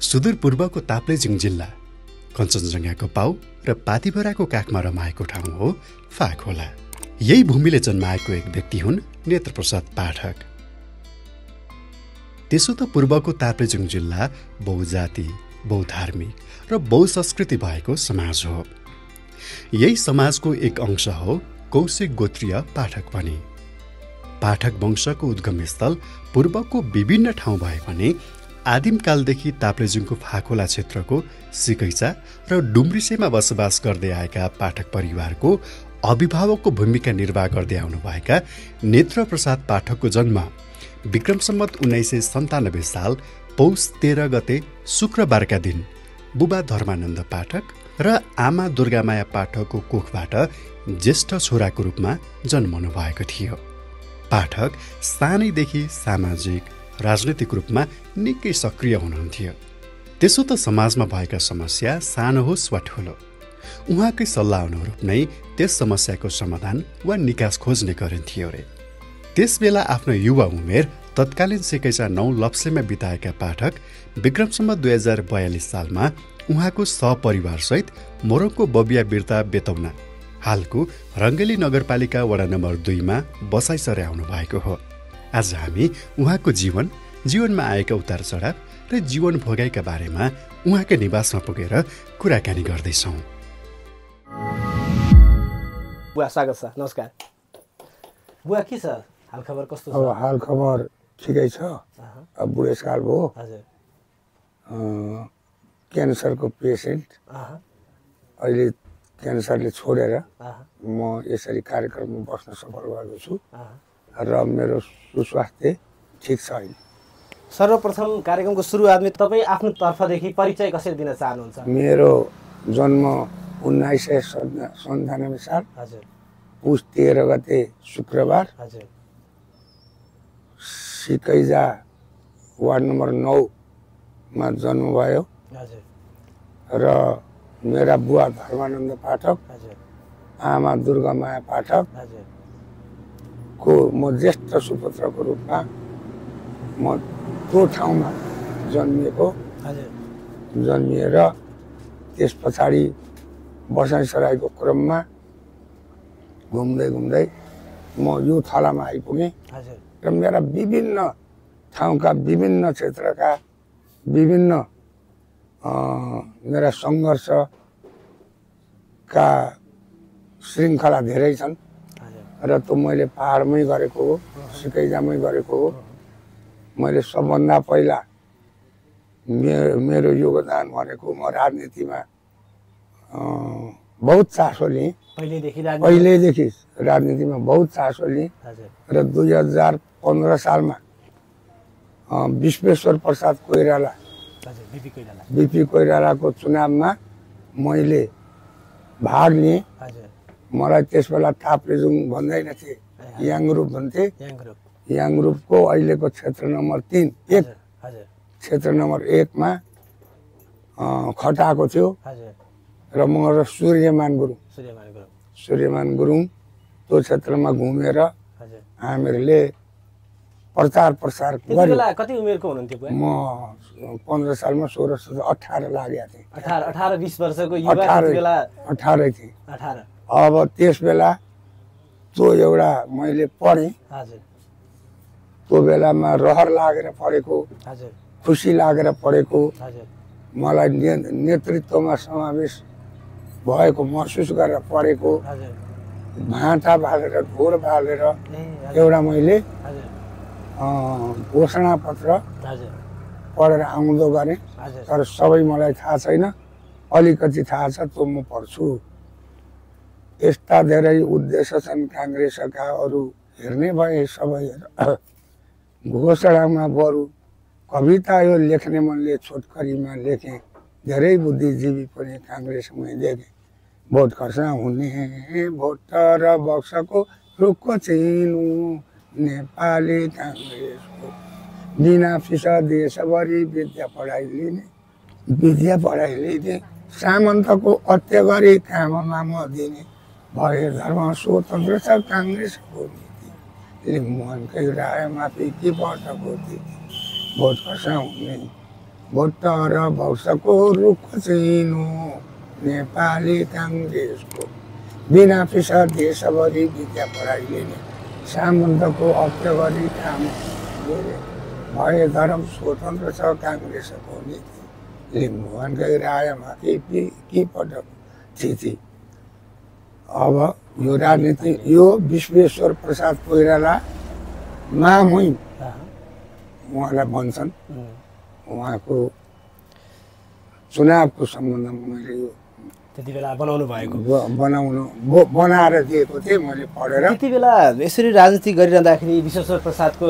सुदूरपूर्वको ताप्लेजुङ जिल्ला कञ्चनजङ्घाको पाउ र पाथिभराको काखमा रमाएको ठाउँ हो फाखोला। यही भूमिले जन्माएको एक व्यक्ति हुन् नेत्रप्रसाद पाठक। त्यसो त पूर्वको ताप्लेजुङ जिल्ला बहुजाति, बहुधार्मिक र बहुसंस्कृति भएको समाज हो। यही समाजको एक अंश हो कौशिक गोत्रीय पाठक पनि। पाठक वंशको उद्गम स्थल पूर्वको विभिन्न ठाउँ भए पनि आदिमकालदेखि ताप्लेजुङको फाखोला क्षेत्रको सिकैचा र डुम्रिसेमा बसोबास गर्दै आएका पाठक परिवारको अभिभावकको भूमिका निर्वाह गर्दै आउनुभएका नेत्रप्रसाद पाठकको जन्म विक्रम सम्वत 1997 साल पौष 13 गते शुक्रबारका दिन बुबा धर्मानन्द पाठक र आमा दुर्गामाया पाठकको कोखबाट ज्येष्ठ छोराको रूपमा जन्मनु भएको थियो। पाठक सानैदेखि सामाजिक, राजनैतिक रूपमा निकै सक्रिय हुनुहुन्थ्यो। त्यसो त समाजमा भएका समस्या सानो होस् वा ठुलो, उहाँकै सल्लाह अनुरूप नै त्यस समस्याको समाधान वा निकास खोज्ने गरिन्थ्यो रे। त्यसबेला आफ्नो युवा उमेर तत्कालीन सिकैचा 9 लप्सेमा बिताएका पाठक विक्रम सम्वत 2042 सालमा उहाँको सहपरिवारसहित मोरङको बबिया बिर्ता बेतौना हालको रङ्गेली नगरपालिका वडा नम्बर 2 मा बसाइ सरे आउनु भएको हो। आज हामी उहाँको जीवनमा आएका उतार चढाव र जीवन भोगाइका बारेमा उहाँकै निवासमा पुगेर कुराकानी गर्दैछौँ। बुवा स्वागत छ। नमस्कार बुवा, के छ हालखबर, कस्तो छ? हालखबर ठिकै छ। अब बुढेसकाल भयो। हजुर। क्यान्सरको पेसेन्ट। अहिले क्यान्सरले छोडेर म यसरी कार्यक्रममा बस्न सफल भएको छु र मेरो सुस्वास्थ्य ठिक छ अहिले। सर्वप्रथम कार्यक्रमको सुरुवातमा तपाईँ आफ्नो तर्फदेखि परिचय कसरी दिन चाहनुहुन्छ? मेरो जन्म 1997 साल हजुर पुस 13 गते शुक्रबार हजुर सिकैजा वार्ड नम्बर 9 मा जन्म भयो। हजुर। र मेरा बुवा धर्मानन्द पाठक, हजुर, आमा दुर्गामाया पाठक हजुर को म ज्येष्ठ सुपुत्रको रूपमा म त्यो ठाउँमा जन्मिएको। हजुर। जन्मिएर त्यस पछाडि बसाइसराईको क्रममा घुम्दै घुम्दै म यो थलामा आइपुगेँ। हजुर। र मेरा विभिन्न ठाउँका विभिन्न क्षेत्रका विभिन्न मेरा सङ्घर्षका श्रृङ्खला धेरै छन् र त्यो मैले पहाडमै गरेको हो, सिकैजामै गरेको हो। मैले सबभन्दा पहिला मेरो योगदान भनेको म राजनीतिमा बहुत चासो लिएँ। पहिल्यैदेखि राजनीतिमा बहुत चासो लिएँ र 2015 सालमा विश्वेश्वर प्रसाद कोइराला बीपी कोइरालाको चुनावमा मैले भाग लिएँ। मलाई त्यसबेला ताप्लेजुङ भन्दैन थिए, याङग्रुप भन्थे। याङग्रुपको अहिलेको क्षेत्र नम्बर 3 क्षेत्र नम्बर 1 मा खटाएको थियो र म सूर्यमान गुरुङ त्यो क्षेत्रमा घुमेर हामीहरूले प्रचार प्रसार गऱ्यौँ। कति उमेरको हुनुहुन्थ्यो? म 15 सालमा 18 लागेको थिएँ। 18-20 वर्षको युवा 18 थिएँ। 18। अब त्यस बेला त्यो एउटा मैले पढेँ। त्यो बेलामा रहर लागेर पढेको, खुसी लागेर पढेको, मलाई नेतृत्वमा समावेश भएको महसुस गरेर पढेको, भाँटा बालेर ढोर बालेर एउटा मैले घोषणा पत्र पढेर आउँदो गरेँ। तर सबै मलाई थाहा छैन, अलिकति थाहा छ, त्यो म पढ्छु। यस्ता धेरै उद्देश्य छन् काङ्ग्रेसका, अरू हेर्ने भए सबै घोषणामा बरु कविता यो लेख्ने मनले छोटकरीमा लेखेँ। धेरै बुद्धिजीवी पनि काङ्ग्रेसमै देखेँ। भोट खर्चा हुने भोट र बक्सको रुखको चिनु नेपाली काङ्ग्रेसको बिना फिस देशभरि विद्या पढाइ लिने सामन्तको हत्या गरी काममा म दिने भए धर्म स्वतन्त्र छ काङ्ग्रेसको नीति। लिम्बुवानकै रायमाथि के पर्छ गोती भोट खर्चा हुने भोट र भौषको रुख चिनो नेपाली काङ्ग्रेसको बिना फिसा देशभरि विद्या पढाइ लिने सामन्तको हत्या गरी काम गरे भए धर्म स्वतन्त्र छ काङ्ग्रेसको नीति लिम्बुवानकै रायमाथि कि पटक थिति। अब यो राजनीति यो विश्वेश्वर प्रसाद कोइराला मामुइ उहाँलाई भन्छन्। उहाँको चुनावको सम्बन्धमा मैले यो त्यति बेला बनाएर दिएको थिएँ मैले पढेर। त्यति बेला यसरी राजनीति गरिरहँदाखेरि विश्वेश्वर प्रसादको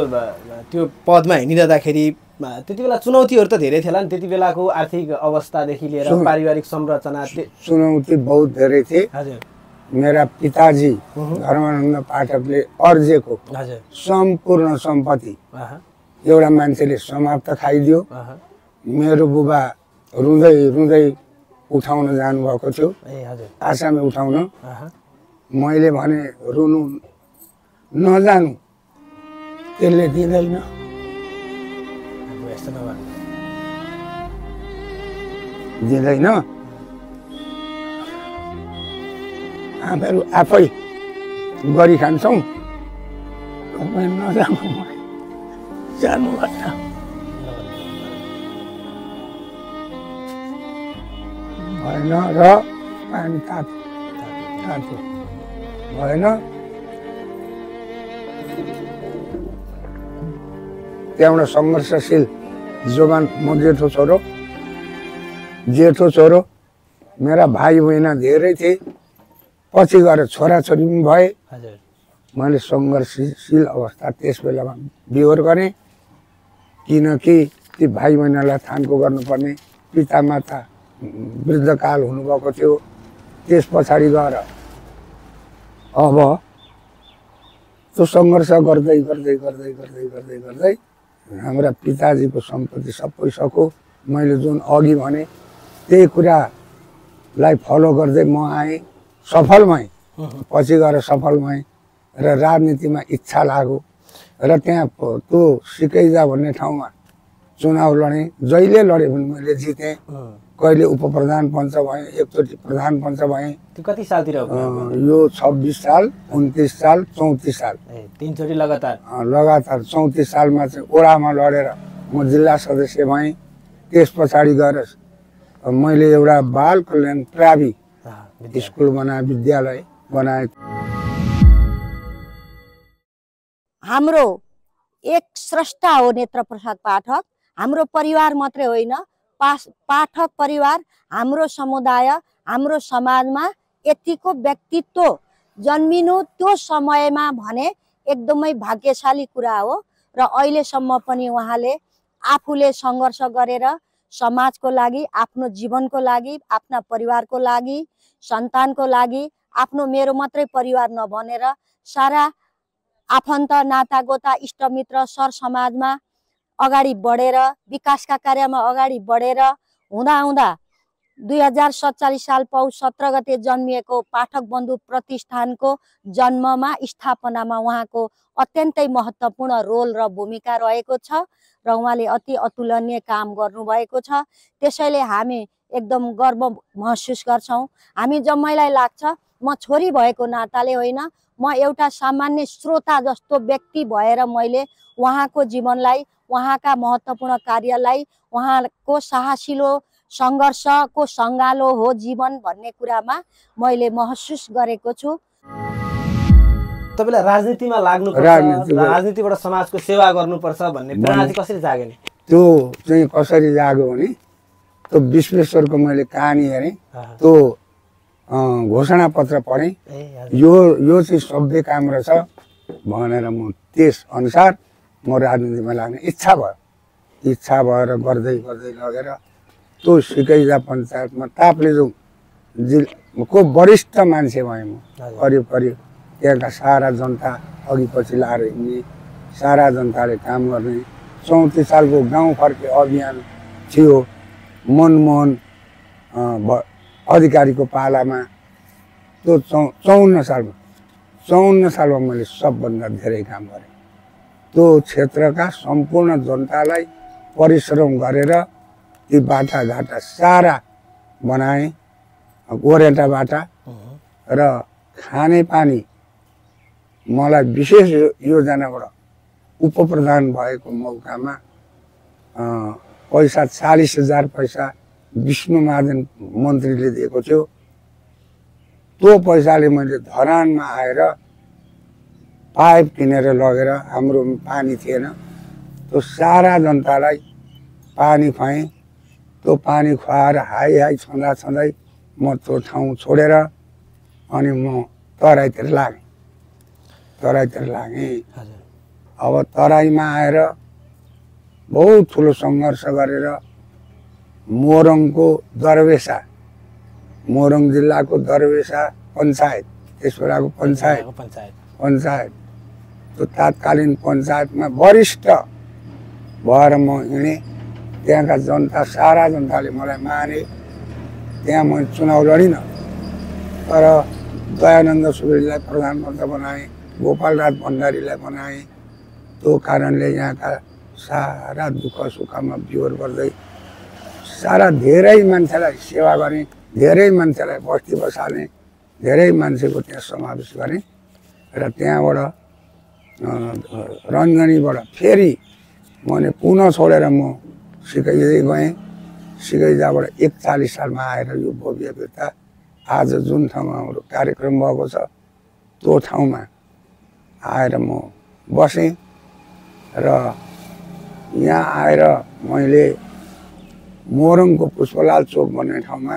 त्यो पदमा हिँडिरहँदाखेरि त्यति बेला चुनौतीहरू त धेरै थिएला नि। त्यति बेलाको आर्थिक अवस्थादेखि लिएर पारिवारिक संरचना चुनौती बहुत धेरै थिए। हजुर मेरा पिताजी धर्मानन्द पाठकले अर्जेको सम्पूर्ण सम्पत्ति एउटा मान्छेले समाप्त खाइदियो। मेरो बुबा रुँदै रुँदै उठाउन जानुभएको थियो आसामी उठाउन। मैले भने रुनु नजानु त्यसले दिँदैन दिँदैन हामीहरू आफै गरी खान्छौँ नजानु जानु भएन। भएन र पानी तातो भएन। त्यहाँबाट सङ्घर्षशील जोवान म जेठो छोरो मेरा भाइ बहिनी धेरै थिए। पछि गएर छोराछोरी पनि भए। मैले सङ्घर्षशील अवस्था त्यस बेलामा बिहोर गरेँ किनकि ती भाइ बहिनीलाई थानको गर्नुपर्ने पितामाता वृद्धकाल हुनुभएको थियो। त्यस पछाडि गएर अब त्यो सङ्घर्ष गर्दै गर्दै गर्दै गर्दै गर्दै गर्दै हाम्रा पिताजीको सम्पत्ति सबै सको। मैले जुन अघि भने त्यही कुरालाई फलो गर्दै म आएँ सफल भएँ। पछि गएर सफल भएँ र राजनीतिमा इच्छा लाग्यो र त्यहाँ त्यो सिकैजा भन्ने ठाउँमा चुनाव लडेँ। जहिले लडेँ भने मैले जितेँ। कहिले उपप्रधान पञ्च भएँ, एकचोटि प्रधान पञ्च भएँ। कति सालतिर यो 26 साल 29 साल 34 साल तीनचोटि लगातार 34 सालमा चाहिँ ओडामा लडेर म जिल्ला सदस्य भएँ। त्यस पछाडि गएर मैले एउटा बाल कल्याण प्रावि स्कुल बनाए, विद्यालय बनाए। हाम्रो एक स्रष्टा हो नेत्र प्रसाद पाठक। हाम्रो परिवार मात्रै होइन, पाठक परिवार हाम्रो समुदाय हाम्रो समाजमा यतिको व्यक्तित्व जन्मिनु त्यो समयमा भने एकदमै भाग्यशाली कुरा हो। र अहिलेसम्म पनि उहाँले आफूले सङ्घर्ष गरेर समाजको लागि, आफ्नो जीवनको लागि, आफ्ना परिवारको लागि, सन्तानको लागि, आफ्नो मेरो मात्रै परिवार नभनेर सारा आफन्त नातागोता इष्टमित्र सर समाजमा अगाडि बढेर विकासका कार्यमा अगाडि बढेर हुँदा 2047 साल पौष 17 गते जन्मिएको पाठक बन्धु प्रतिष्ठानको जन्ममा स्थापनामा उहाँको अत्यन्तै महत्त्वपूर्ण रोल र भूमिका रहेको छ र उहाँले अति अतुलनीय काम गर्नुभएको छ। त्यसैले हामी एकदम गर्व महसुस गर्छौँ। हामी जम्मैलाई लाग्छ म छोरी भएको नाताले होइन, म एउटा सामान्य श्रोता जस्तो व्यक्ति भएर मैले उहाँको जीवनलाई, उहाँका महत्त्वपूर्ण कार्यलाई, उहाँको साहसिलो सङ्घर्षको सङ्गालो हो जीवन भन्ने कुरामा मैले महसुस गरेको छु। तपाईलाई राजनीतिमा लाग्नुपर्छ, राजनीतिबाट समाजको सेवा गर्नुपर्छ भन्ने प्रेरणा चाहिँ कसरी जाग्यो नि? त्यो चाहिँ कसरी जाग्यो भने त्यो विश्वेश्वरको मैले कहानी हेरेँ, त्यो घोषणा पत्र पढेँ। यो चाहिँ सभ्य काम रहेछ भनेर म त्यस अनुसार म राजनीतिमा लाग्ने इच्छा भयो। इच्छा भएर गर्दै गर्दै लगेर त्यो सिकैजा पञ्चायतमा ताप्लेजुङ जिल्लाको वरिष्ठ मान्छे भएँ म। करिब करिब त्यहाँका सारा जनता अघि पछि लाएर हिँड्ने, सारा जनताले काम गर्ने। 34 सालको गाउँ फर्के अभियान थियो मनमोहन अधिकारीको पालामा। त्यो 54 सालमा मैले सबभन्दा धेरै काम गरेँ। त्यो क्षेत्रका सम्पूर्ण जनतालाई परिश्रम गरेर ती बाटाघाटा सारा बनाएँ, गोरेटा बाटा र खाने पानी मलाई विशेष योजनाबाट उपप्रधान भएको मौकामा पैसा 40,000 पैसा विष्णुमाधन मन्त्रीले दिएको थियो। त्यो पैसाले मैले धरानमा आएर पाइप किनेर लगेर, हाम्रो पानी थिएन, त्यो सारा जनतालाई पानी खुवाएँ। त्यो पानी खुवाएर हाई छँदै म त्यो ठाउँ छोडेर अनि म तराईतिर लागेँ। अब तराईमा आएर बहुत ठुलो सङ्घर्ष गरेर मोरङको दरवेसा, मोरङ जिल्लाको दरवेसा पञ्चायत, त्यस बेलाको पञ्चायत त्यो तात्कालीन पञ्चायतमा वरिष्ठ भएर म हिँडेँ। त्यहाँका जनता, सारा जनताले मलाई माने। त्यहाँ मैले चुनाव लडिनँ, तर दयानन्द सुवेदीलाई प्रधानमन्त्री बनाएँ, गोपालराज भण्डारीलाई बनाएँ। त्यो कारणले यहाँका सारा दुःख सुखमा बिहोर गर्दै सारा धेरै मान्छेलाई सेवा गरेँ, धेरै मान्छेलाई बस्ती बसालेँ, धेरै मान्छेको त्यहाँ समावेश गरेँ। र त्यहाँबाट रञ्जनीबाट फेरि मैले पुनः छोडेर म सिकाइदै गएँ। सिकाइदाबाट 41 सालमा आएर यो भव्य फिर्ता आज जुन ठाउँमा हाम्रो कार्यक्रम भएको छ त्यो ठाउँमा आएर म बसेँ। र यहाँ आएर मैले मोरङको पुष्पलाल चोक भन्ने ठाउँमा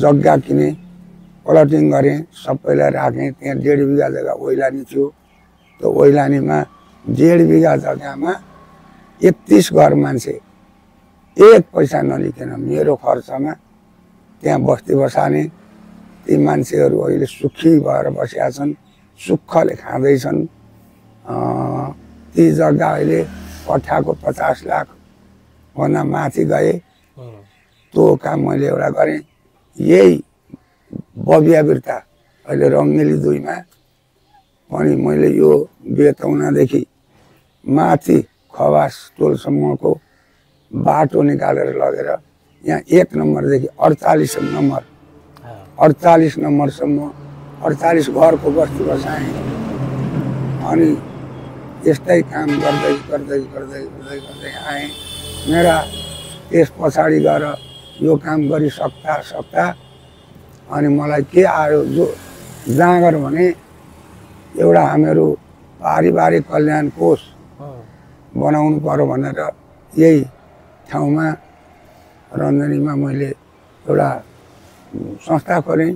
जग्गा किनेँ, प्लटिङ गरेँ, सबैलाई राखेँ। त्यहाँ 1.5 बिघा जग्गा ओइलानी थियो। त्यो ओइलानीमा 1.5 बिघा जग्गामा 31 घर मान्छे एक पैसा नलिकन मेरो खर्चमा त्यहाँ बस्ती बसाने। ती मान्छेहरू अहिले सुखी भएर बसेका छन्, सुखले खाँदैछन्। ती जग्गा अहिले कट्ठाको 50 लाख भन्दा माथि गए। त्यो काम मैले एउटा गरेँ। यही बबिया बिर्ता अहिले रङ्गेली 2 मा पनि मैले यो बेतौनादेखि माथि खवास टोलसम्मको बाटो निकालेर लगेर यहाँ 1 नम्बरदेखि 48 नम्बरसम्म 48 घरको बस्ती बसाएँ। अनि यस्तै काम गर्दै आएँ। मेरा त्यस पछाडि गएर यो काम गरिसक्दा अनि मलाई के आयो, जो जाँगर भने एउटा हामीहरू पारिवारिक कल्याण कोष बनाउनु पर्यो भनेर यही ठाउँमा रञ्जनीमा मैले एउटा संस्था खोलेँ।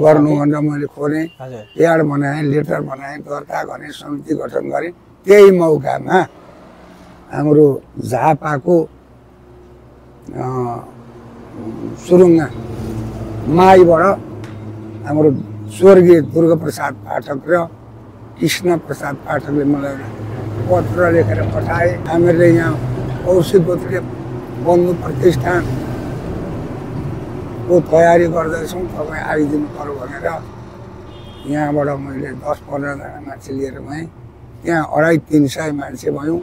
गर्नु भनेर मैले खोलेँ, एड बनाएँ, लेटर बनाएँ, दर्ता गरेँ, समिति गठन गरेँ। त्यही मौकामा हाम्रो झापाको सुरुङ्गा माईबाट हाम्रो स्वर्गीय दुर्गाप्रसाद पाठक र कृष्ण प्रसाद पाठकले मलाई पत्र लेखेर पठाए। हामीले यहाँ कौशिक गोत्रीय बन्धु प्रतिष्ठानको तयारी गर्दैछौँ, तपाईँ आइदिनु पर्यो भनेर यहाँबाट मैले 10-15 जना मान्छे लिएर गएँ। त्यहाँ 250-300 मान्छे भयौँ।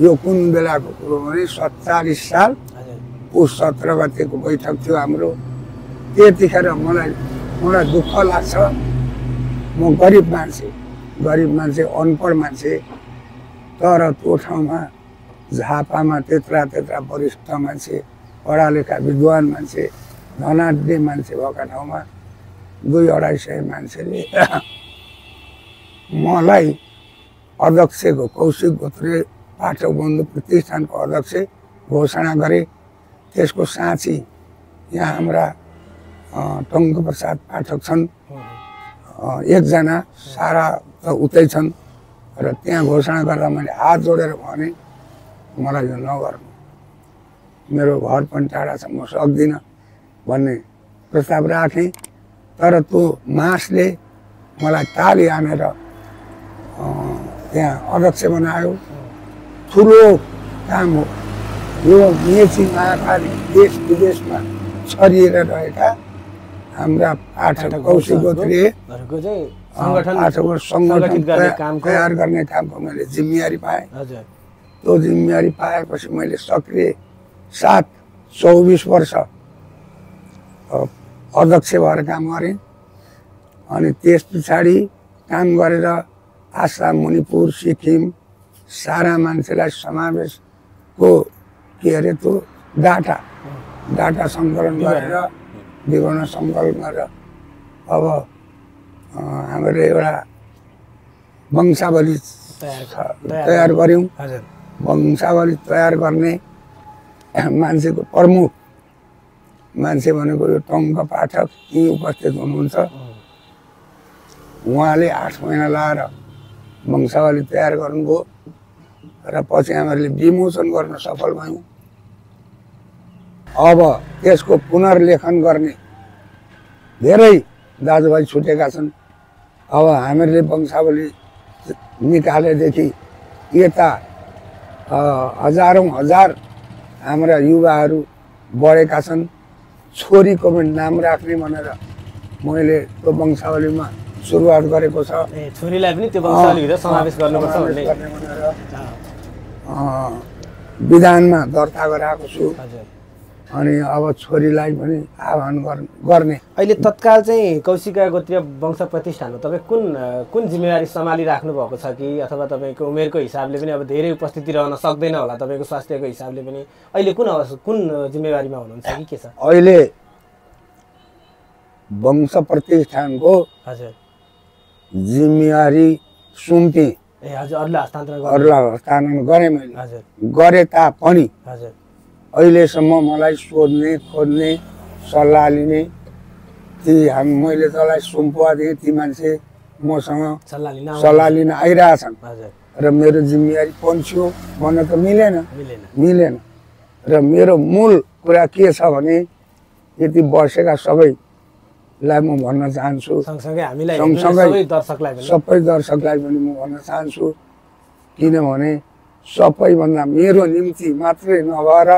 यो कुन बेलाको कुरो भने 47 साल पुस 17 गतेको बैठक थियो हाम्रो। त्यतिखेर मलाई दुःख लाग्छ। म गरिब मान्छे, अनपढ मान्छे, तर त्यो ठाउँमा झापामा त्यत्रा वरिष्ठ मान्छे, पढा लेखा विद्वान मान्छे, धनाढ्य मान्छे भएका ठाउँमा 200-250 मान्छेले मलाई अध्यक्षको कौशिक गोत्रे पाठक बन्धु प्रतिष्ठानको अध्यक्ष घोषणा गरे। त्यसको साँची यहाँ हाम्रा टङ्कप्रसाद पाठक छन्, 1 जना, सारा त उतै छन्। र त्यहाँ घोषणा गर्दा मैले हात जोडेर भने मलाई यो नगर्नु, मेरो घर पनि टाढा छ, म सक्दिनँ भन्ने प्रस्ताव राखेँ। तर त्यो मासले मलाई ताली हानेर त्यहाँ अध्यक्ष बनायो। ठुलो काम हो यो। मेची महाकाली देश विदेशमा छरिएर रहेका हाम्रा पाठक कौशिक गोत्रीय सङ्गठन तयार गर्ने कामको मैले जिम्मेवारी पाएँ। त्यो जिम्मेवारी पाएपछि मैले सक्रिय साथ 24 वर्ष अध्यक्ष भएर काम गरेँ। अनि त्यस पछाडि काम गरेर आसाम, मणिपुर, सिक्किम सारा मान्छेलाई समावेशको के अरे त्यो डाटा सङ्कलन गरेर विवरण सङ्कलन गरेर अब हाम्रो एउटा वंशावली तयार गऱ्यौँ। वंशावली तयार गर्ने मान्छेको प्रमुख मान्छे भनेको यो टङ्क पाठक यहीँ उपस्थित हुनुहुन्छ। उहाँले 8 महिना लाएर वंशावली तयार गर्नुभयो र पछि हामीहरूले विमोचन गर्न सफल भयौँ। अब त्यसको पुनर्लेखन गर्ने धेरै दाजुभाइ छुटेका छन्। अब हामीहरूले वंशावली निकालेदेखि यता हजारौँ हजार हाम्रा युवाहरू बढेका छन्। छोरीको पनि नाम राख्ने भनेर मैले त्यो वंशावलीमा सुरुवात गरेको छ। छोरीलाई पनि त्यो वंशावलीभित्र समावेश गर्नुपर्छ भन्ने विधानमा दर्ता गराएको छु। अनि अब छोरीलाई पनि आह्वान गर्ने। अहिले तत्काल चाहिँ कौशिका गोत्रीय वंश प्रतिष्ठानमा तपाईँ कुन जिम्मेवारी सम्हालिराख्नु भएको छ कि अथवा तपाईँको उमेरको हिसाबले पनि अब धेरै उपस्थिति रहन सक्दैन होला, तपाईँको स्वास्थ्यको हिसाबले पनि अहिले कुन जिम्मेवारीमा हुनुहुन्छ कि के छ? अहिले वंश प्रतिष्ठानको जिम्मेवारी सुम्पेँ। अरूलाई हस्तान्तरण गरेँ मैले। गरे तापनि अहिलेसम्म मलाई सोध्ने खोज्ने सल्लाह लिने ती मैले तँलाई सुम्पुवा दिएँ ती मान्छे मसँग सल्लाह लिन आइरहेछन् र मेरो जिम्मेवारी पन्छ्यो भन्न त मिलेन। र मेरो मूल कुरा के छ भने यति बसेका सबैलाई म भन्न चाहन्छु, सबै दर्शकलाई पनि म भन्न चाहन्छु, किनभने सबैभन्दा मेरो निम्ति मात्रै नभएर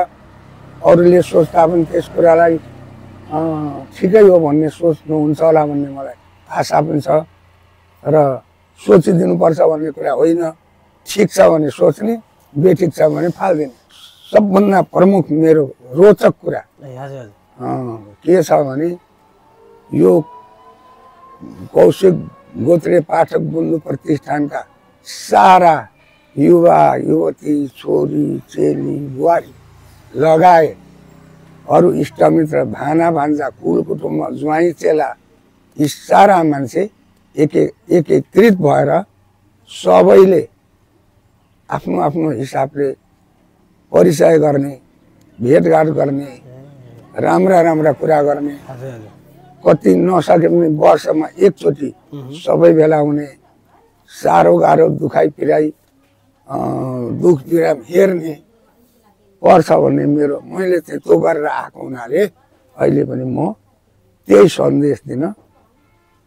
अरूले सोच्दा पनि त्यस कुरालाई ठिकै हो भन्ने सोच्नुहुन्छ होला भन्ने मलाई आशा पनि छ। र सोचिदिनुपर्छ भन्ने कुरा होइन, ठिक छ भने सोच्ने, बेठिक छ भने फाल्दिने। सबभन्दा प्रमुख मेरो रोचक कुरा के छ भने यो कौशिक गोत्रे पाठक बन्धु प्रतिष्ठानका सारा युवा युवती, छोरी चेली, बुहारी लगायत अरू इष्टमित्र, भाना भान्जा, कुल कुटुम्ब, ज्वाइँ चेला यी सारा मान्छे एकीकृत भएर सबैले आफ्नो आफ्नो हिसाबले परिचय गर्ने, भेटघाट गर्ने, राम्रा कुरा गर्ने, कति नसके पनि वर्षमा एकचोटि सबै भेला हुने, साह्रो गाह्रो दुखाइ पिराइ दुख बिराम हेर्ने पर्छ भन्ने मैले चाहिँ त्यो गरेर आएको हुनाले अहिले पनि म त्यही सन्देश दिन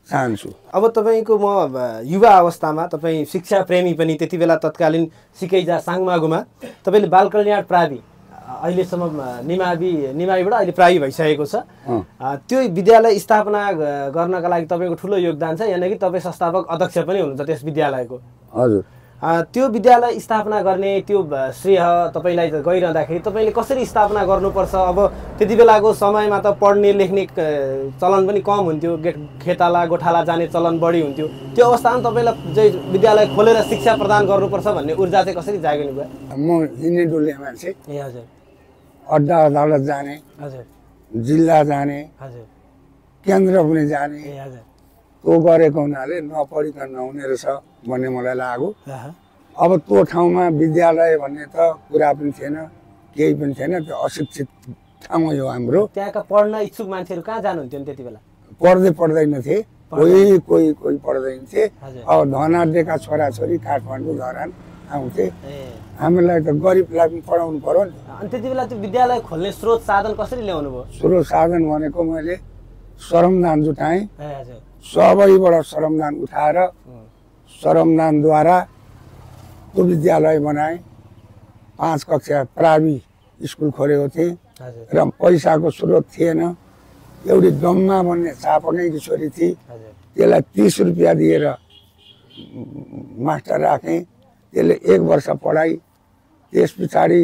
चाहन्छु। अब तपाईँको म युवा अवस्थामा तपाईँ शिक्षा प्रेमी पनि, त्यति बेला तत्कालीन सिकैजा साङमागुमा तपाईँले बाल कल्याण प्रावि अहिलेसम्म निमाविबाट अहिले प्रावि भइसकेको छ। त्यो विद्यालय स्थापना गर्नका लागि तपाईँको ठुलो योगदान छ, यानि कि तपाईँ संस्थापक अध्यक्ष पनि हुनुहुन्छ त्यस विद्यालयको। हजुर। त्यो विद्यालय स्थापना गर्ने त्यो श्रेय तपाईँलाई गइरहँदाखेरि तपाईँले कसरी स्थापना गर्नुपर्छ? अब त्यति बेलाको समयमा त पढ्ने लेख्ने चलन पनि कम हुन्थ्यो, खेताला गोठाला जाने चलन बढी हुन्थ्यो। त्यो अवस्थामा तपाईँलाई चाहिँ विद्यालय खोलेर शिक्षा प्रदान गर्नुपर्छ भन्ने ऊर्जा चाहिँ कसरी जाग्नु भयो? म हिँड्ने डुल्ने मान्छे। ए हजुर। अड्डा अदालत जाने, हजुर, जिल्ला जाने, हजुर, केन्द्र पनि जाने, ए हजुर, त्यो गरेको हुनाले नपढिकन नहुने रहेछ भन्ने मलाई लाग्यो। अब त्यो ठाउँमा विद्यालय भन्ने त कुरा पनि थिएन, केही पनि थिएन, त्यो अशिक्षित ठाउँ हो हाम्रो। त्यहाँका पढ्न इच्छुक मान्छेहरू कहाँ जानुहुन्थ्यो त्यति बेला? पढ्दैन थिए, कोही पढ्दैन थिए। अब धनाढ्यका छोराछोरी काठमाडौँ धरान आउँथे, हामीलाई त गरिबलाई पनि पढाउनु पर्यो नि। अनि त्यति बेला त्यो विद्यालय खोल्ने स्रोत साधन कसरी ल्याउनु भयो? स्रोत साधन भनेको मैले श्रमदान जुटाएँ, सबैबाट श्रमदान उठाएर श्रमदानद्वारा त्यो विद्यालय बनाएँ। 5 कक्षा प्रावि स्कुल खोलेको थिएँ र पैसाको स्रोत थिएन। एउटी डम्मा भन्ने चापकै छोरी थिए, त्यसलाई 30 रुपियाँ दिएर मास्टर राखेँ। त्यसले 1 वर्ष पढाइ, त्यस पछाडि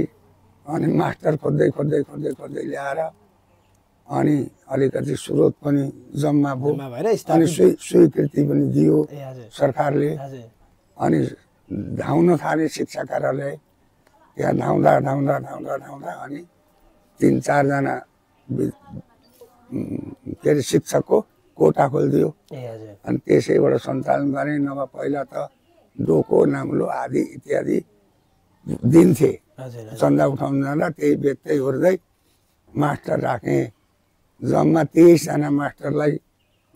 अनि मास्टर खोज्दै खोज्दै खोज्दै खोज्दै ल्याएर अनि अलिकति स्रोत पनि जम्मा भयो अनि स्वीकृति पनि दियो सरकारले। अनि धाउन थाले शिक्षा कार्यालय। त्यहाँ धाउँदा धाउँदा धाउँदा धाउँदा अनि 3-4 जना के अरे शिक्षकको कोटा खोलिदियो। अनि त्यसैबाट सञ्चालन गरेँ। नभए पहिला त डोको नाम्लो आदि इत्यादि दिन्थे। चन्दा उठाउनु जाँदा त्यही बेच्दै ओर्दै मास्टर राखेँ। जम्मा 23 जना मास्टरलाई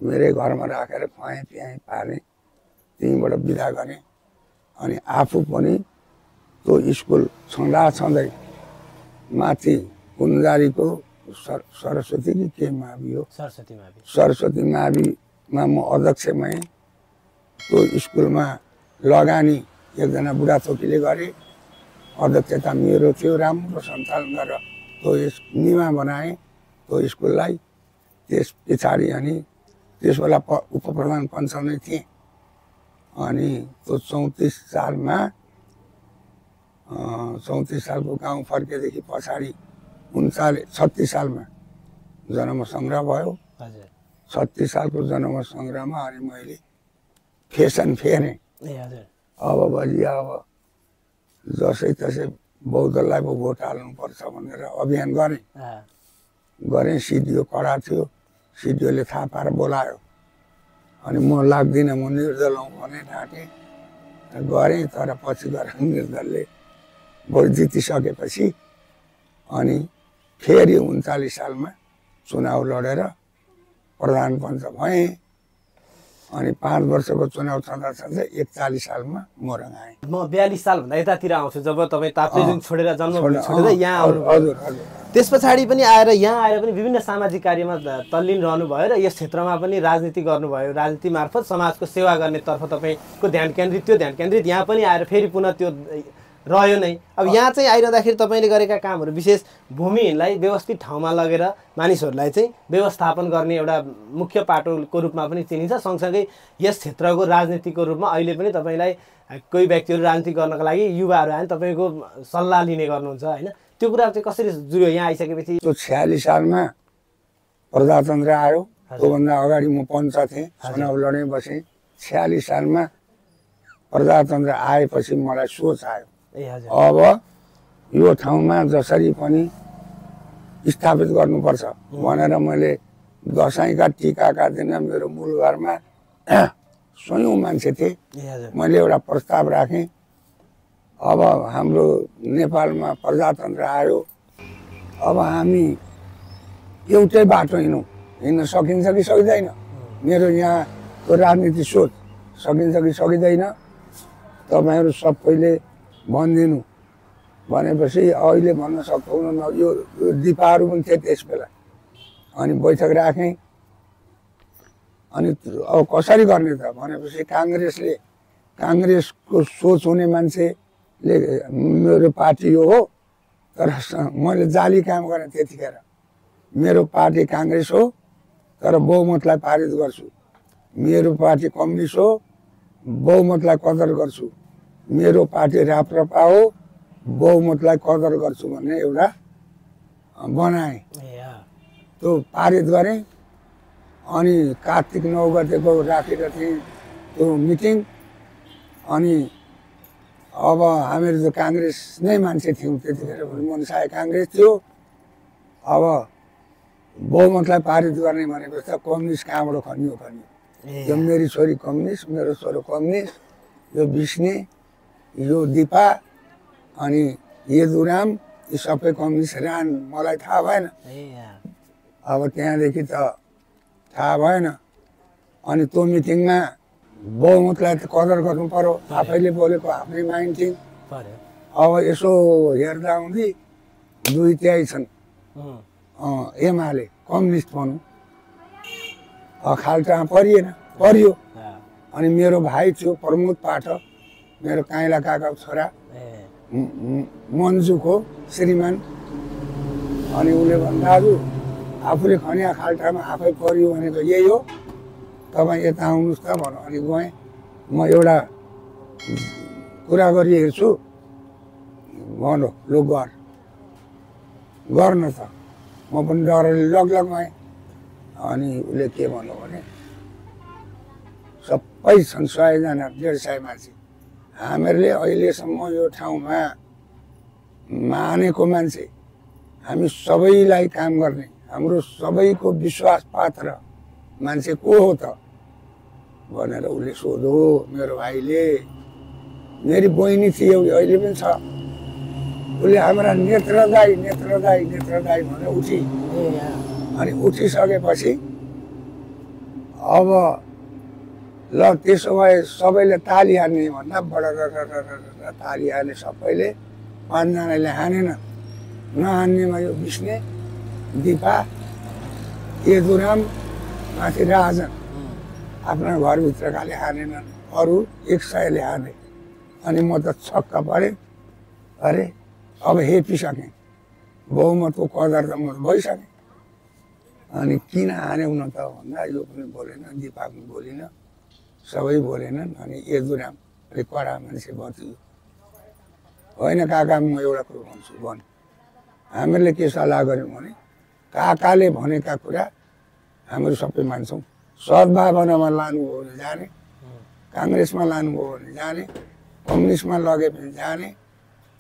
मेरै घरमा राखेर खुवाएँ पियाएँ पालेँ। त्यहीँबाट बिदा गरेँ। अनि आफू पनि त्यो स्कुल छँदै माथि कुन्जारीको सरस्वती कि के मावि हो, सरस्वती माविमा म अध्यक्ष भएँ। त्यो स्कुलमा लगानी एकजना बुढाथोकीले गरे। अध्यक्षता मेरो थियो। राम्रो सञ्चालन गरेर त्यो निमा बनाएँ त्यो स्कुललाई। त्यस पछाडि अनि त्यस बेला उपप्रधान पञ्च नै थिएँ। अनि त्यो 34 सालमा 34 सालको गाउँ फर्केदेखि पछाडि 36 सालमा जन्म सङ्ग्रह भयो। 36 सालको जन्म सङ्ग्रहमा अनि मैले फेसन फेरेँ। अब बलिया अब जसै तसै बौद्धलाई पो भोट हाल्नुपर्छ भनेर अभियान गरेँ। सिडिओ कडा थियो। सिडिओले थाहा पाएर बोलायो। अनि म लाग्दिनँ, म निर्दल हौँ भने ढाँटेँ गरेँ। तर पछि गएर निर्दलले भोट जितिसकेपछि अनि फेरि 39 सालमा चुनाव लडेर प्रधान पञ्च भएँ। अनि 5 वर्षको चुनाव छँदा 41 सालमा मोरङ आएँ। म 42 सालभन्दा यतातिर आउँछु जब तपाईँ ताप्लेजुङ छोडेर जन्मभूमि छोडेर यहाँ आउनु। हजुर। त्यस पछाडि पनि यहाँ आएर पनि विभिन्न सामाजिक कार्यमा तल्लीन रहनुभयो र यस क्षेत्रमा पनि राजनीति गर्नुभयो। राजनीति मार्फत समाजको सेवा गर्नेतर्फ तपाईँको ध्यान केन्द्रित यहाँ पनि आएर फेरि पुनः त्यो रह्यो नै। अब यहाँ चाहिँ आइरहँदाखेरि तपाईँले गरेका कामहरू विशेष भूमिलाई व्यवस्थित ठाउँमा लगेर मानिसहरूलाई चाहिँ व्यवस्थापन गर्ने एउटा मुख्य पाटोको रूपमा पनि चिनिन्छ। सँगसँगै यस क्षेत्रको राजनीतिको रूपमा अहिले पनि तपाईँलाई कोही व्यक्तिहरू राजनीति गर्नको लागि युवाहरू आए तपाईँको सल्लाह लिने गर्नुहुन्छ होइन? त्यो कुरा चाहिँ कसरी जुर्यो यहाँ आइसकेपछि? 46 सालमा प्रजातन्त्र आयो। त्योभन्दा अगाडि म पञ्च थिएँ। चुनाव लडेँ बसेँ। 46 सालमा प्रजातन्त्र आएपछि मलाई सोच आयो अब यो ठाउँमा जसरी पनि स्थापित गर्नुपर्छ भनेर मैले दसैँका टिकाका दिन मेरो मूल घरमा 100 मान्छे थिए। मैले एउटा प्रस्ताव राखेँ। अब हाम्रो नेपालमा प्रजातन्त्र आयो। अब हामी एउटै बाटो हिँड्न सकिन्छ कि सकिँदैन? मेरो यहाँको राजनीति सोच सकिन्छ कि सकिँदैन तपाईँहरू सबैले भनिदिनु भनेपछि अहिले भन्न सक्नुहुन्न। यो दिपाहरू पनि थिए त्यस बेला। अनि बैठक राखेँ। अनि अब कसरी गर्ने त भनेपछि काङ्ग्रेसको सोच हुने मान्छेले मेरो पार्टी यो हो। तर मैले जाली काम गरेँ त्यतिखेर। मेरो पार्टी काङ्ग्रेस हो तर बहुमतलाई पारित गर्छु। मेरो पार्टी कम्युनिस्ट हो, बहुमतलाई कदर गर्छु। मेरो पार्टी राप्रपा हो, बहुमतलाई कदर गर्छु भन्ने एउटा बनाएँ। त्यो पारित गरेँ। अनि कार्तिक 9 गतेको राखेर थिएँ त्यो मिटिङ। अनि अब हामीहरू त काङ्ग्रेस नै मान्छे थियौँ त्यतिखेर। मनसाय काङ्ग्रेस थियो। अब बहुमतलाई पारित गर्ने भनेको त कम्युनिस्ट कहाँबाट खनियो। यो मेरी छोरी कम्युनिस्ट, मेरो छोरो कम्युनिस्ट, यो विष्णे, यो दिपा अनि येदुराम, यी सबै कम्युनिस्ट रहन। मलाई थाहा भएन। अब त्यहाँदेखि त थाहा भएन। अनि त्यो मिटिङमा बहुमतलाई त कदर गर्नु पर्यो। आफैले बोलेको आफ्नै माइन्ड थिङ। अब यसो हेर्दा हुँदी 2/3 छन् एमाले कम्युनिस्ट भनौँ। खाल्टा परियो। अनि मेरो भाइ थियो प्रमोद पाठक, मेरो काइला काकाको छोरा मन्जुको श्रीमान। अनि उसले भन्दा दाजु आफूले खनिया खाल्टामा आफै परियो भनेको यही हो, तपाईँ यता आउनुहोस् त भन्नु। अनि गएँ। म एउटा कुरा गरिहेर्छु भन्यो लु गर्न त म पनि डरले लगलग भएँ। अनि उसले के भन्यो भने सबै छन् 100 जना 150 मान्छे, हामीहरूले अहिलेसम्म यो ठाउँमा मानेको मान्छे, हामी सबैलाई काम गर्ने, हाम्रो सबैको विश्वास पात्र मान्छे को हो त भनेर उसले सोध्यो। मेरो भाइले, मेरी बहिनी थियो अहिले पनि छ, उसले हाम्रा नेत्र दाई भनेर उठी। अनि उठिसकेपछि अब ल त्यसो भए सबैले ताली हान्ने भन्दा बडा ताली हाने सबैले। 5 जनाले हानेन, नहान्नेमा यो विष्णे, दिपा, यदुराम, माथि राजन आफ्ना घरभित्रकाले हानेनन्, अरू 100ले हाने। अनि म त छक्क परेँ, अरे अब हेपिसकेँ, बहुमतको कदर त म भइसकेँ। अनि किन हान्यौ न त भन्दा यो पनि बोलेन, दिपा पनि बोलिन, सबै बोलेनन्। अनि यदुराम अलिक कडा मान्छे बत्यो, होइन काका म एउटा कुरो भन्छु भन्। हामीहरूले के सल्लाह गऱ्यौँ भने काकाले भनेका कुरा हामीहरू सबै मान्छौँ। सद्भावनामा लानुभयो भने जाने, काङ्ग्रेसमा लानुभयो भने जाने, कम्युनिस्टमा लगे पनि जाने,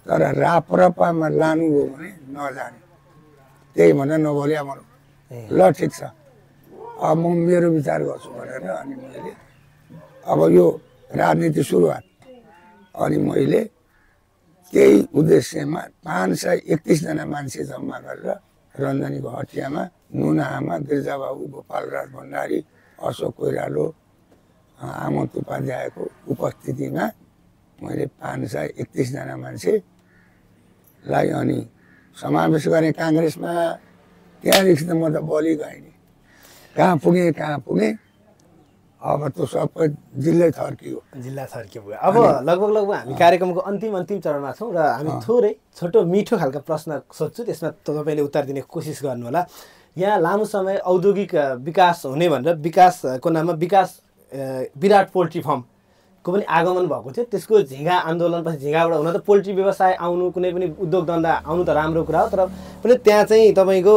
तर राप्रपामा लानुभयो भने नजाने। त्यही भनेर नबोले हाम्रो ल ठिक छ, अब म मेरो विचार गर्छु भनेर। अनि मैले अब यो राजनीति सुरुवात, अनि मैले त्यही उद्देश्यमा 531 जना मान्छे जम्मा गरेर रञ्जनीको हटियामा नुना आमा, गिर्जाबाबु, गोपालराज भण्डारी, अशोक कोइरालो, आमोद उपाध्यायको उपस्थितिमा मैले 531 जना मान्छेलाई अनि समावेश गरेँ काङ्ग्रेसमा। त्यहाँदेखि त म त बलि गएँ नि, कहाँ पुगेँ। अब त सबै जिल्लै थर्कियो। अब लगभग हामी कार्यक्रमको अन्तिम चरणमा छौँ र हामी थोरै छोटो मिठो खालको प्रश्न सोध्छु, त्यसमा तपाईँले उत्तर दिने कोसिस गर्नुहोला। यहाँ लामो समय औद्योगिक विकास हुने भनेर विकासको नाममा विराट पोल्ट्री फार्मको पनि आगमन भएको थियो। त्यसको झिँगा आन्दोलनपछि झिँगाबाट हुन त पोल्ट्री व्यवसाय आउनु, कुनै पनि उद्योग धन्दा आउनु त राम्रो कुरा हो, तर पनि त्यहाँ चाहिँ तपाईँको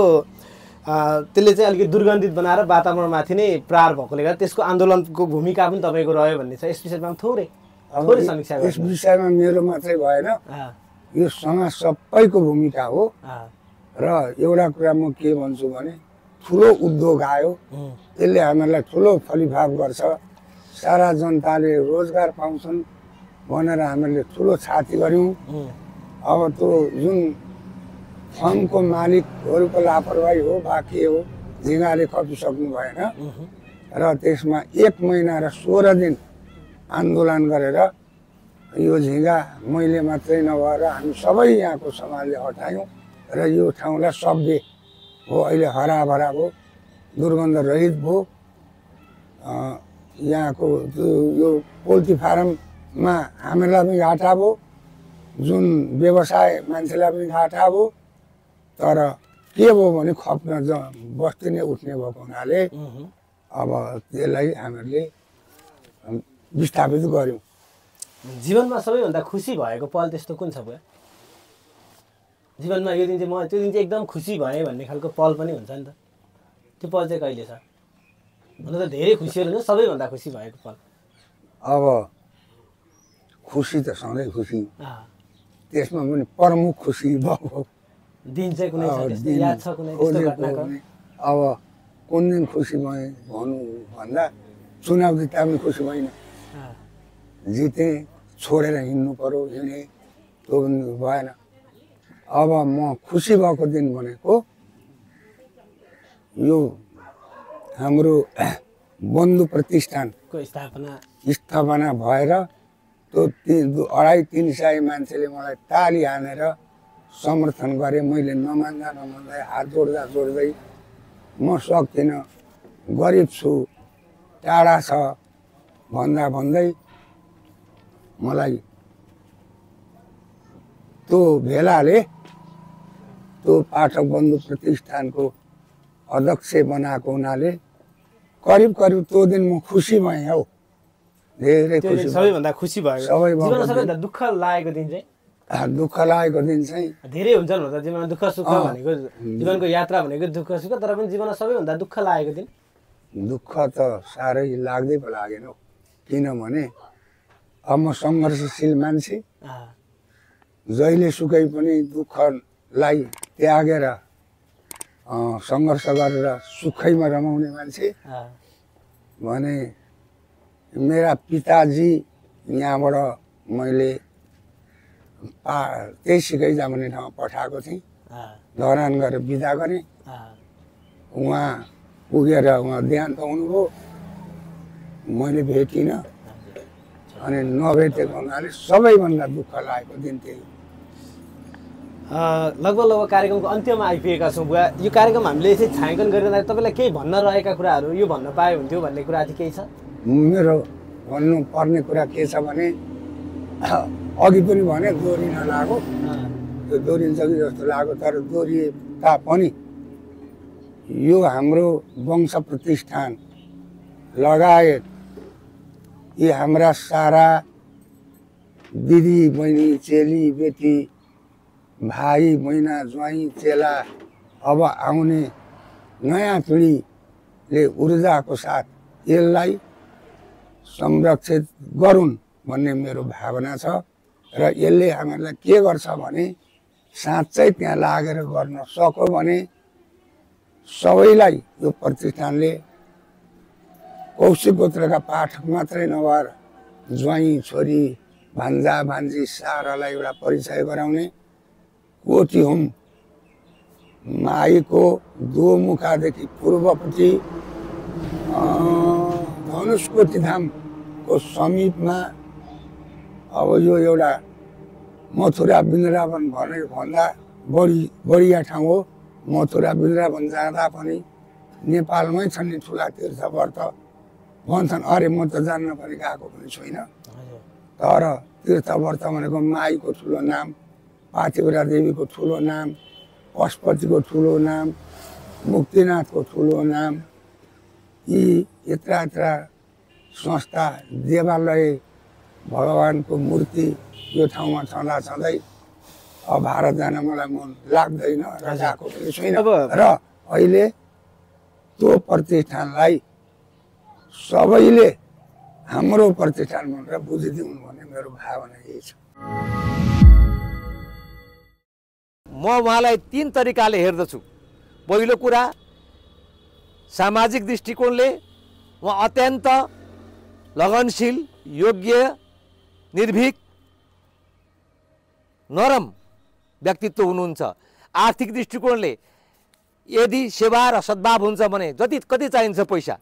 त्यसले चाहिँ अलिकति दुर्गन्धित बनाएर वातावरणमाथि नै प्रहार भएकोले गर्दा त्यसको आन्दोलनको भूमिका पनि तपाईँको रह्यो भन्ने छ। यस विषयमा थोरै समीक्षा गर्नु। यस विषयमा मेरो मात्रै भएन, यो समाज सबैको भूमिका हो। र एउटा कुरा म के भन्छु भने ठुलो उद्योग आयो, त्यसले हामीहरूलाई ठुलो फलिफाप गर्छ, सारा जनताले रोजगार पाउँछन् भनेर हामीहरूले ठुलो छाती गऱ्यौँ। अब त्यो जुन फर्मको मालिकहरूको लापरवाही हो वा के हो, झिँगाले खपिसक्नु भएन र त्यसमा 1 महिना र 16 दिन आन्दोलन गरेर यो झिँगा मैले मात्रै नभएर हामी सबै यहाँको समाजले हटायौँ र यो ठाउँलाई सभ्य हो, अहिले हराभरा भयो, दुर्गन्ध रहित भयो। यहाँको यो पोल्ट्री फार्ममा हामीलाई पनि घाटा भयो, जुन व्यवसाय मान्छेलाई पनि घाटा भयो। तर के भयो भने खप्न बस्ती नै उठ्ने भएको हुनाले अब त्यसलाई हामीहरूले विस्थापित गऱ्यौँ। जीवनमा सबैभन्दा खुसी भएको पल त्यस्तो कुन छ भयो जीवनमा? यो दिन चाहिँ त्यो दिन चाहिँ एकदम खुसी भएँ भन्ने खालको पल पनि हुन्छ नि त, त्यो पल चाहिँ कहिले छ? हुन त धेरै खुसीहरू हुन्छ, सबैभन्दा खुसी भएको पल? अब खुसी त सधैँ खुसी, त्यसमा पनि प्रमुख खुसी भएको दिन चाहिँ कुनै याद छ कुनै त्यस्तो घटनाको? अब कुन दिन खुसी भएँ भन्नु भन्दा चुनाव जित्दा पनि खुसी भएन, जितेँ छोडेर हिँड्नु पर्यो, हिँडेँ, त्यो पनि भएन। अब म खुसी भएको दिन भनेको यो हाम्रो बन्धु प्रतिष्ठानको स्थापना भएर त्यो 250-300 मान्छेले मलाई ताली हानेर समर्थन गरे। मैले नमान्दा हात जोड्दै म सक्दिनँ, गरिब छु, टाढा छ भन्दै मलाई त्यो भेलाले त्यो पाठक बन्धु प्रतिष्ठानको अध्यक्ष बनाएको हुनाले करिब त्यो दिन म खुसी भएँ हौ, धेरै खुसी। सबैभन्दा खुसी भयो? सबैभन्दा दुःख लागेको दिन चाहिँ? दुःख लागेको दिन चाहिँ धेरै हुन्छन् होला जीवनमा दुःख सुख भनेको जीवनको यात्रा भनेको दुःख सुख तर पनि जीवनमा सबैभन्दा दुःख लागेको दिन दुःख त साह्रै लाग्दै पो लागेन हौ किनभने अब म सङ्घर्षशील मान्छे जहिले सुकै पनि दुःखलाई त्यागेर सङ्घर्ष गरेर सुखैमा रमाउने मान्छे भने मेरा पिताजी यहाँबाट मैले त्यही सिकैजा भन्ने ठाउँमा पठाएको थिएँ धरान गरेर बिदा गरेँ उहाँ पुगेर उहाँ देहान्त हुनुभयो मैले भेटिनँ अनि नभेटेको हुनाले सबैभन्दा दुःख लागेको दिन त्यही लगभग कार्यक्रमको अन्त्यमा आइपुगेका छौँ बुवा यो कार्यक्रम हामीले यसै छायाङ्कन गरिरहँदा तपाईँलाई केही भन्न रहेका कुराहरू यो भन्न पाए हुन्थ्यो भन्ने कुरा चाहिँ केही छ मेरो भन्नुपर्ने कुरा के छ भने अघि पनि भने दोहोरिन लाग्यो त्यो दोहोरिन्छ कि जस्तो लाग्यो तर दोहोरिए तापनि यो हाम्रो वंश प्रतिष्ठान लगायत यी हाम्रा सारा दिदी बहिनी चेली बेटी भाइ बहिना ज्वाइँ चेला अब आउने नयाँ पिँढीले ऊर्जाको साथ यसलाई संरक्षित गरून् भन्ने मेरो भावना छ र यसले हामीहरूलाई के गर्छ भने साँच्चै त्यहाँ लागेर गर्न सक्यो भने सबैलाई यो प्रतिष्ठानले कौशिक गोत्रका पाठक मात्रै नभएर ज्वाइँ छोरी भान्जा भान्जी सारालाई एउटा परिचय गराउने कोटी हुम माईको दोमुखादेखि पूर्वपट्टि धनुषकोटी धामको समीपमा अब यो एउटा मथुरा वृन्दावन भनेर भन्दा बढिया ठाउँ हो मथुरा वृन्दावन जाँदा पनि नेपालमै छन् नि ठुला तीर्थव्रत भन्छन् अरे म त जान्न पनि गएको पनि छुइनँ तर तीर्थव्रत भनेको माईको ठुलो नाम पार्थिवरा देवीको ठुलो नाम पशुपतिको ठुलो नाम मुक्तिनाथको ठुलो नाम यी यत्रा यत्रा संस्था देवालय भगवानको मूर्ति यो ठाउँमा छँदा छँदै अब भारत जान मलाई मन लाग्दैन र गएको पनि छैन र अहिले त्यो प्रतिष्ठानलाई सबैले हाम्रो प्रतिष्ठान भनेर बुझिदिउन् भन्ने मेरो भावना यही छ म उहाँलाई 3 तरिकाले हेर्दछु पहिलो कुरा सामाजिक दृष्टिकोणले उहाँ अत्यन्त लगनशील योग्य निर्भीक नरम व्यक्तित्व हुनुहुन्छ आर्थिक दृष्टिकोणले यदि सेवा र सद्भाव हुन्छ भने कति चाहिन्छ पैसा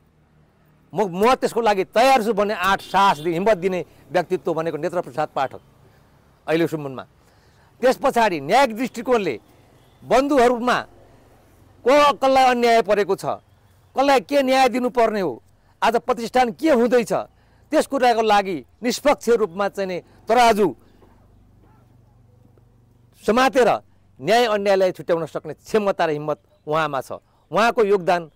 म त्यसको लागि तयार छु भन्ने आँट साहस हिम्मत दिने व्यक्तित्व भनेको नेत्रप्रसाद पाठक अहिलेसम्ममा त्यस पछाडि न्यायिक दृष्टिकोणले बन्धुहरूमा कसलाई अन्याय परेको छ कसलाई के न्याय दिनुपर्ने हो आज प्रतिष्ठान के हुँदैछ त्यस कुराको लागि निष्पक्ष रूपमा चाहिँ तराजु समातेर न्याय अन्यायलाई छुट्याउन सक्ने क्षमता र हिम्मत उहाँमा छ उहाँको योगदान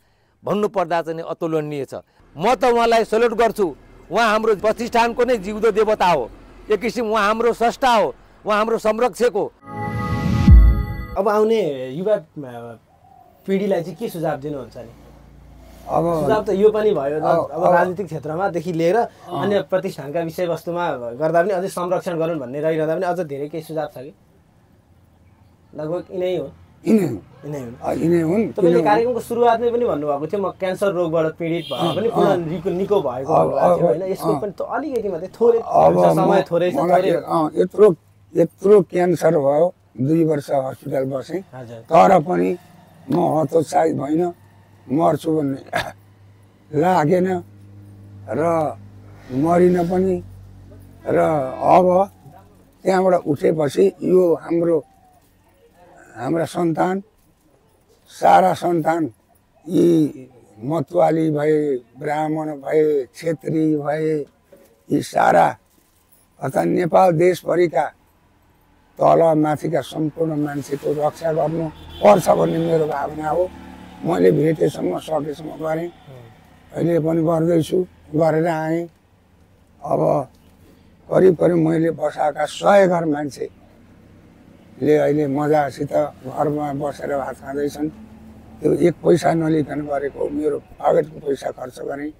भन्नुपर्दा चाहिँ अतुलनीय छ म त उहाँलाई सल्युट गर्छु उहाँ हाम्रो प्रतिष्ठानको नै जिउँदो देवता हो एक किसिम उहाँ हाम्रो स्रष्टा हो उहाँ हाम्रो संरक्षक हो अब आउने युवा पिँढीलाई चाहिँ के सुझाव दिनुहुन्छ नि अब सुझाव त यो पनि भयो अब राजनीतिक क्षेत्रमादेखि लिएर अन्य प्रतिष्ठानका विषयवस्तुमा गर्दा पनि अझै संरक्षण गरून् भन्ने रहिरहँदा पनि अझ धेरै केही सुझाव छ कि लगभग यिनै हो यिनै हुन् तपाईँले कार्यक्रमको सुरुवातमै पनि भन्नुभएको थियो म क्यान्सर रोगबाट पीडित भएर पनि पुनः निको भएको भन्नुभएको थियो होइन यसको पनि अलिकति मात्रै थोरै समय थोरै छ यत्रो क्यान्सर भयो 2 वर्ष हस्पिटल बसेँ तर पनि म हतोत्साहित भइन मर्छु भन्ने लागेन र मरिन पनि र अब त्यहाँबाट उठेपछि यो हाम्रा सन्तान सारा सन्तान यी मतवाली भए ब्राह्मण भए क्षेत्री भए यी सारा अर्थात् नेपाल देशभरिका तल माथिका सम्पूर्ण मान्छेको रक्षा गर्नु पर्छ भन्ने मेरो भावना हो मैले भेटेसम्म सकेसम्म गरेँ अहिले पनि गर्दैछु गरेर आएँ अब करिब मैले बसाएका 100 घर मान्छे ले अहिले मजासित घरमा बसेर भात खाँदैछन्। त्यो 1 पैसा नलिकन गरेको मेरो पाकेटको पैसा खर्च गरेँ।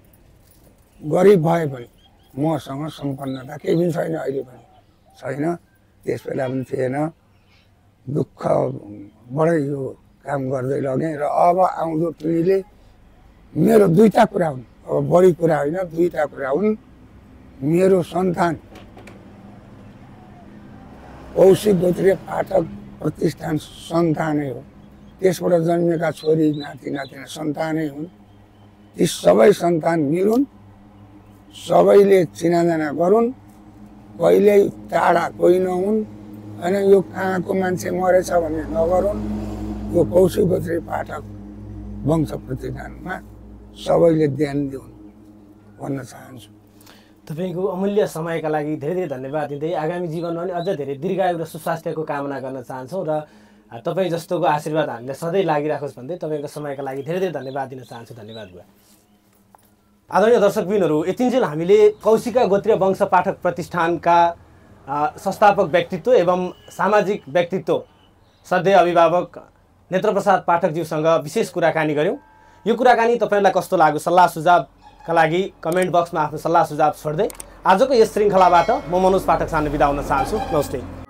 गरिब भए पनि मसँग सम्पन्नता केही पनि छैन, अहिले पनि छैन, त्यस बेला पनि थिएन। दुःखबाटै यो काम गर्दै लगेँ र अब आउँदो पिँढीले मेरो 2टा कुरा हुन्, अब बढी कुरा होइन, 2टा कुरा हुन्। मेरो सन्तान कौशिक गोत्रीय पाठक प्रतिष्ठान सन्तानै हो, त्यसबाट जन्मेका छोरी नाति नातिना सन्तानै हुन्। ती सबै सन्तान मिलुन्, सबैले चिनाजाना गरून्, कहिल्यै टाढा कोही नहुन्, होइन यो कहाँको मान्छे मरेछ भन्ने नगरून्। यो कौशिक गोत्रीय पाठक वंश प्रतिष्ठानमा सबैले ध्यान दिउन् भन्न चाहन्छु। तपाईँको अमूल्य समयका लागि धेरै धेरै धन्यवाद दिँदै आगामी जीवनमा पनि अझ धेरै दीर्घायु र सुस्वास्थ्यको कामना गर्न चाहन्छौँ र तपाईँ जस्तोको आशीर्वाद हामीलाई सधैँ लागिराखोस् भन्दै तपाईँको समयका लागि धेरै धेरै धन्यवाद दिन चाहन्छु। धन्यवाद बुवा। आदरणीय दर्शकबिनहरू, यतिन्जेल हामीले कौशिक गोत्रीय वंश पाठक प्रतिष्ठानका संस्थापक व्यक्तित्व एवं सामाजिक व्यक्तित्व सधैँ अभिभावक नेत्रप्रसाद पाठकज्यूसँग विशेष कुराकानी गऱ्यौँ। यो कुराकानी तपाईँलाई कस्तो लाग्यो सल्लाह सुझावका लागि कमेन्ट बक्समा आफ्नो सल्लाह सुझाव छोड्दै आजको यस श्रृङ्खलाबाट म मनोज पाठक सानो बिदा हुन चाहन्छु। नमस्ते।